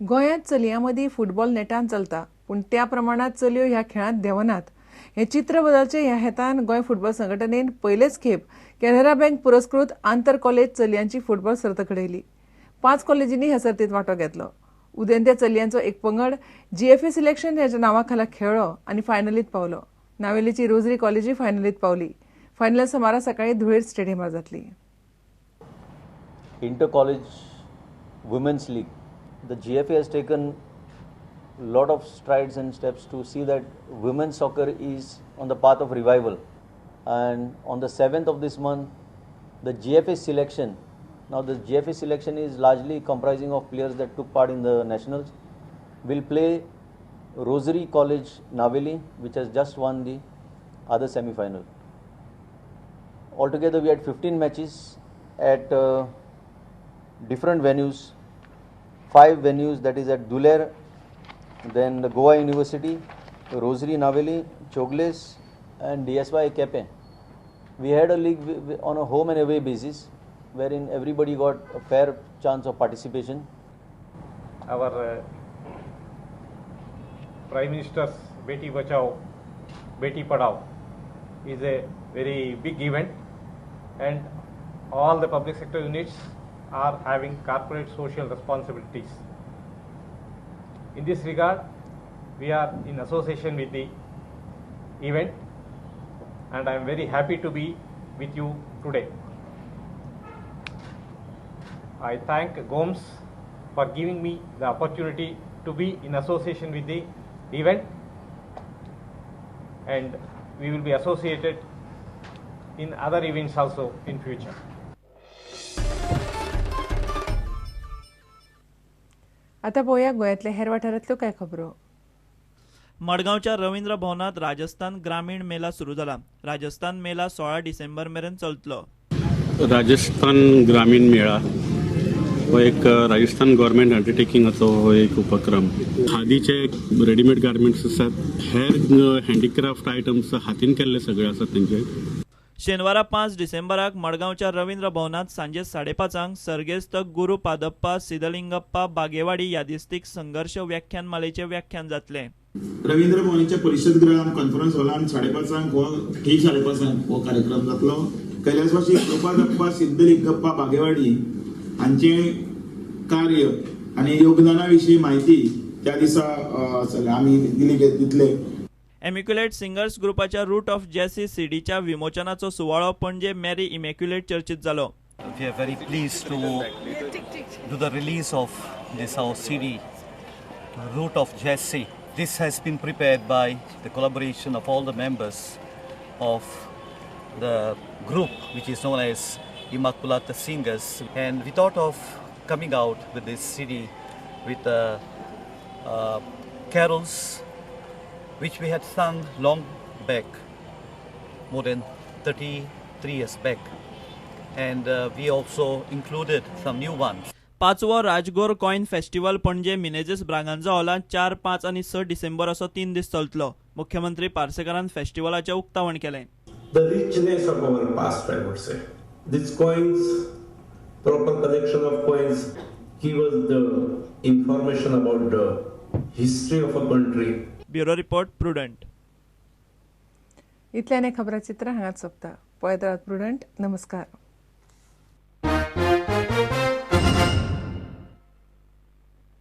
गोंयांत चलयां मदीं फुटबॉल नेटान चलता, पूण त्या प्रमाणांत चलयो ह्या खेळांत देंवनात. हें चित्र बदलचें ह्या हेतान गोंय फुटबॉल संघटनेन पयलेच खेप कॅनरा बँक पुरस्कृत आंतर कॉलेज चलयांची फुटबॉल सर्त घडयली. 5 कॉलेजींनी ह्या सर्तींत वांटो घेतलो. उदेंत्या चलयांचो एक पंगड जीएफए सिलेक्शन ह्या नांवा खाला खेळ्ळो आनी फायनलींत पावलो. नावेलीची रोजरी कॉलेजूय फायनलींत पावली. फायनल सोमारा सकाळीं धुळेर स्टेडियमार जातली. Inter college women's league. The GFA has taken lot of strides and steps to see that women's soccer is on the path of revival. And on the 7th of this month, the GFA selection. Now the GFA selection is largely comprising of players that took part in the nationals, will play Rosary College Naveli, which has just won the other semi-final. Altogether we had 15 matches at different venues, 5 venues, that is at Duler, then the Goa University, Rosary Naveli, Chogles and DSY Kepe. We had a league on a home and away basis, wherein everybody got a fair chance of participation. Our Prime Minister's Beti Bachao, Beti Padhao is a very big event, and all the public sector units are having corporate social responsibilities. In this regard, we are in association with the event, and I am very happy to be with you today. I thank GOMS for giving me the opportunity to be in association with the event, and we will be associated in other events also in future. आता पळोवया गोंयांतल्या हेर वाठारांतल्यो कांय खबरो. मडगांवच्या रवींद्र भवनांत राजस्थान ग्रामीण मेला सुरू जाला. राजस्थान मेला 16 डिसेंबर मेरेन चलतलो. राजस्थान ग्रामीण मेळा हो एक राजस्थान गव्हर्मेंट अंडरटेकिंगाचो हो एक उपक्रम. खादीचे रेडीमेड गार्मेंट्स आसात, हेर हँडीक्राफ्ट आयटम्स हातीन केल्ले सगळे आसात तेंचे. शेनवारा 5 डिसेंबराक मडगांवच्या रवींद्र भवनांत सांजे 5:30 सर्गेस्त गुरू पादप्पा सिद्धलिंगप्पा बागेवाडी यादिस्तीक संघर्ष व्याख्यान मालेचे व्याख्यान जातले. रवींद्र भवनाच्या परिशद गृहान कॉन्फरन्स हॉलान 5:30 हो ठीक 5:30 हो कार्यक्रम जातलो. कैलासवासी गुरुपादप्पा सिद्धलिंगप्पा बागेवाडी हांचे कार्य आनी योगदाना विशीं म्हायती त्या दिसा आमी दिली दितले. इमॅक्युलेट सिंगर्स ग्रुपाच्या रूट ऑफ जेसी सीडीच्या विमोचनाचो सुवाळो पणजे मॅरी इमॅक्युलेट चर्चीत जालो. We are very pleased to do the release of this our CD, Root of Jesse. This has been prepared by the collaboration of all the members of the group, which is known as Immaculata Singers, and we thought of coming out with this CD with carols which we had sung long back, more than 33 years back, and we also included some new ones. पांचवो Rajgor coin festival Panaji Menezes Braganza हॉलांत 4, 5 आनी 6 डिसेंबर असो 3 दीस चलतलो. मुख्यमंत्री पार्सेकारान फेस्टिवलाचें उक्तावण केलें. The richness of our past, I would say. These coins, proper collection of coins, give us the information about the history of a country. Bureau report, Prudent. इतल्याने खबराचित्र हांगाच सोंपता. पळयत रावात प्रुडंट. नमस्कार.